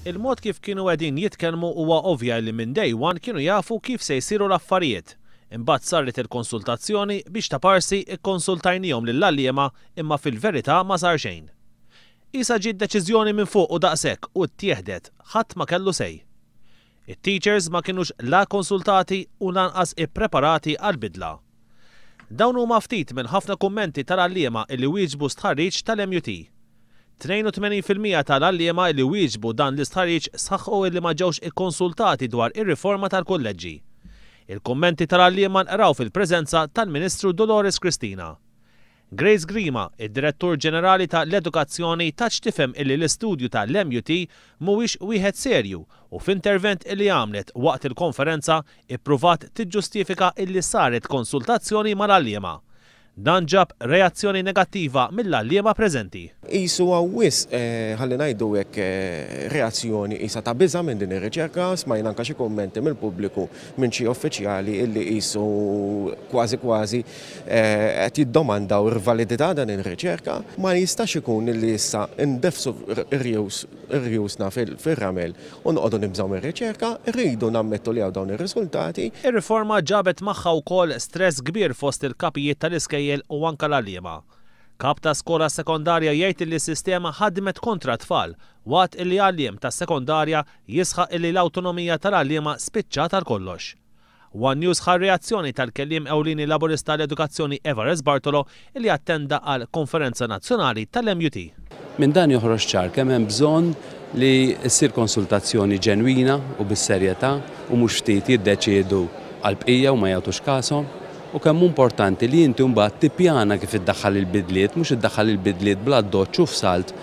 Il-mod kif kienu qegħdin jitkellmu huwa ovvja li minn day one kienu jafu kif se jsiru l-affarijiet. Imbagħad saret il-konsultazzjoni biex taparsi ikkonsultajnihom lill-għalliema imma fil-verità ma sar xejn. Issa ġiet deċiżjoni minn fuq u daqshekk u ttieħdet, ħadd ma kellu say. It-teachers ma kienux la konsultati u lanqas ippreparati għal-bidla. Dawn huma ftit minn ħafna kummenti tal-għalliema illi wieġbu stħarriġ tal-MUT. 82% tal-għalliema li wieġbu dan l-istħarriġ saħqu illi ma ġewx ikkonsultati dwar ir-riforma tal-kolleġġi. Il-kummenti tal-għalliema nqraw fil-preżenza tal-Ministru Dolores Cristina. Grace Grima, id-Direttur Ġenerali ta' l-Edukazzjoni, tat x'tifhem illi l-istudju tal-MUT mhuwiex wieħed serju u f'intervent illi għamlet waqt il-konferenza ippruvat tiġġustifika illi saret konsultazzjoni mal-għalliema. Dan ġab reazzjoni negattiva mill-għalliema preżenti. Qisu hawn wisq, ħalli ngħidu hekk, reazzjoni qisha ta' biża' minn din ir-riċerka. Smajna anke xi kummenti mill-pubbliku minn xi uffiċjali illi qisu kważi kważi qed jiddomandaw il-validità dan ir-riċerka. Ma jistax ikun illi issa ndefsu rjusna fir-ramel u noqogħdu nibżgħu mir-riċerka, rridu nammettu li hawn dawn ir-riżultati. Ir-riforma ġabet magħha wkoll stress kbir fost il-kapijiet tal-iskejjel u anka l-għalliema. Kap ta' skola sekondarja jgħid li s-sistema ħadmet kontra tfal, waqt illi għalliem ta' sekondarja jisħaq illi l-awtonomija tal-għalliema spiċċat għal kollox. One News ħa reazzjoni tal-kelliem ewlieni Laburista l-Edukazzjoni Evarist Bartolo illi attenda għal konferenza nazzjonali tal-MUT. Minn dan joħroġ ċar kemm hemm bżonn li ssir konsultazzjoni ġenwina u bis-serjetà u mhux ftit jiddeċiedu għall-bqija u ma jagħtux kashom, u kemm importanti li inti mbagħad tippjana kif iddaħħal il-bidliet, mhux iddaħħal il-bidliet bla doċċ u f'salt.